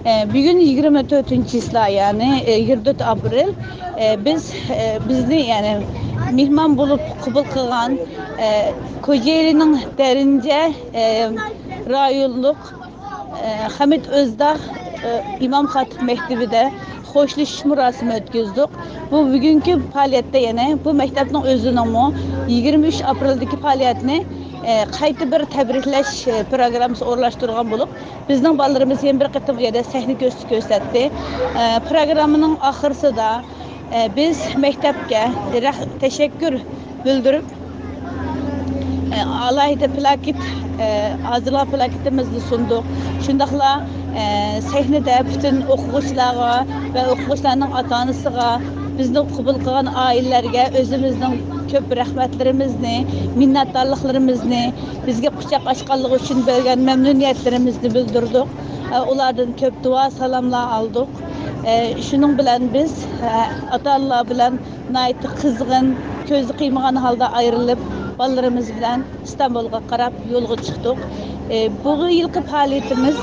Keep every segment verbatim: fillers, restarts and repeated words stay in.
ئە، بۈگۈن يىگىرمە تۆتىنچى چىسلا، يەنى، ئە، يىگىرمە تۆت ئاپرېل. ئە، بىز، ئە، بىزنى، يەنى، مېھمان بولۇپ قوبۇل قىلغان، ئە، كوجېلىنىڭ دەرىنجە، ئە، رايونلۇق، ئە، خەمىت ئۆزداغ، ئە، ئىمام خاتىپ مەكتىۋىدە خوشلىشىش مۇراسىمى ئۆتكۈزدۇق. بۇ بۈگۈنكى پائالىيەتتە يەنە بۇ مەكتەپنىڭ ئۆزىنىڭمۇ يىگىرمە ئۈچ ئاپرېلدىكى پائالىيەتنى، ئە، قايتا بىر تەبرىكلەش، ئە، پروگراممىسى ئورۇنلاشتۇرغان بولۇپ، بىزنىڭ بالىلىرىمىز يەنە بىر قېتىم بۇ يەردە سەھنە كۆرسىتىپ كۆرسەتتى. ئە، پروگراممىنىڭ ئاخىرسىدا، ئە، بىز مەكتەپكە رەھ-، تەشەككۈر بىلدۈرۈپ، ئە، ئالاھىدە پىلاكېت، ئە، ھازىرلىغان پىلاكېتىمىزنى سۇندۇق. شۇنداقلا، ئە، سەھنىدە پۈتۈن ئوقۇغۇچىلارغا ۋە ئوقۇغۇچىلارنىڭ ئاتا-ئانىسىغا بىزنى قوبۇل قىلغان ئائىلىلەرگە ئۆزىمىزنىڭ كۆپ رەھمەتلىرىمىزنى، مىننەتدارلىقلىرىمىزنى، بىزگە قۇچاق ئاچقانلىقى ئۈچۈن بەرگەن مەمنۇنىيەتلىرىمىزنى بىلدۈردۇق. ئە، ئۇلاردىن كۆپ دۇئا سالاملار ئالدۇق. ئە، شۇنىڭ بىلەن بىز، ئە، ئاتا-ئانىلار بىلەن ناھايىتى قىزغىن، كۆزى قىيمىغان ھالدا ئايرىلىپ، بالىلىرىمىز بىلەن ئىستانبۇلغا قاراپ يولغا چىقتۇق. ئە، بۇ يىلقى پائالىيىتىمىز،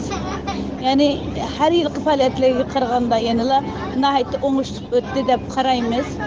يەنى ھەر يىلقى پائالىيەتلەرگە قارىغاندا يەنىلا ناھايىتى ئوڭۇشلۇق ئۆتتى دەپ قارايمىز.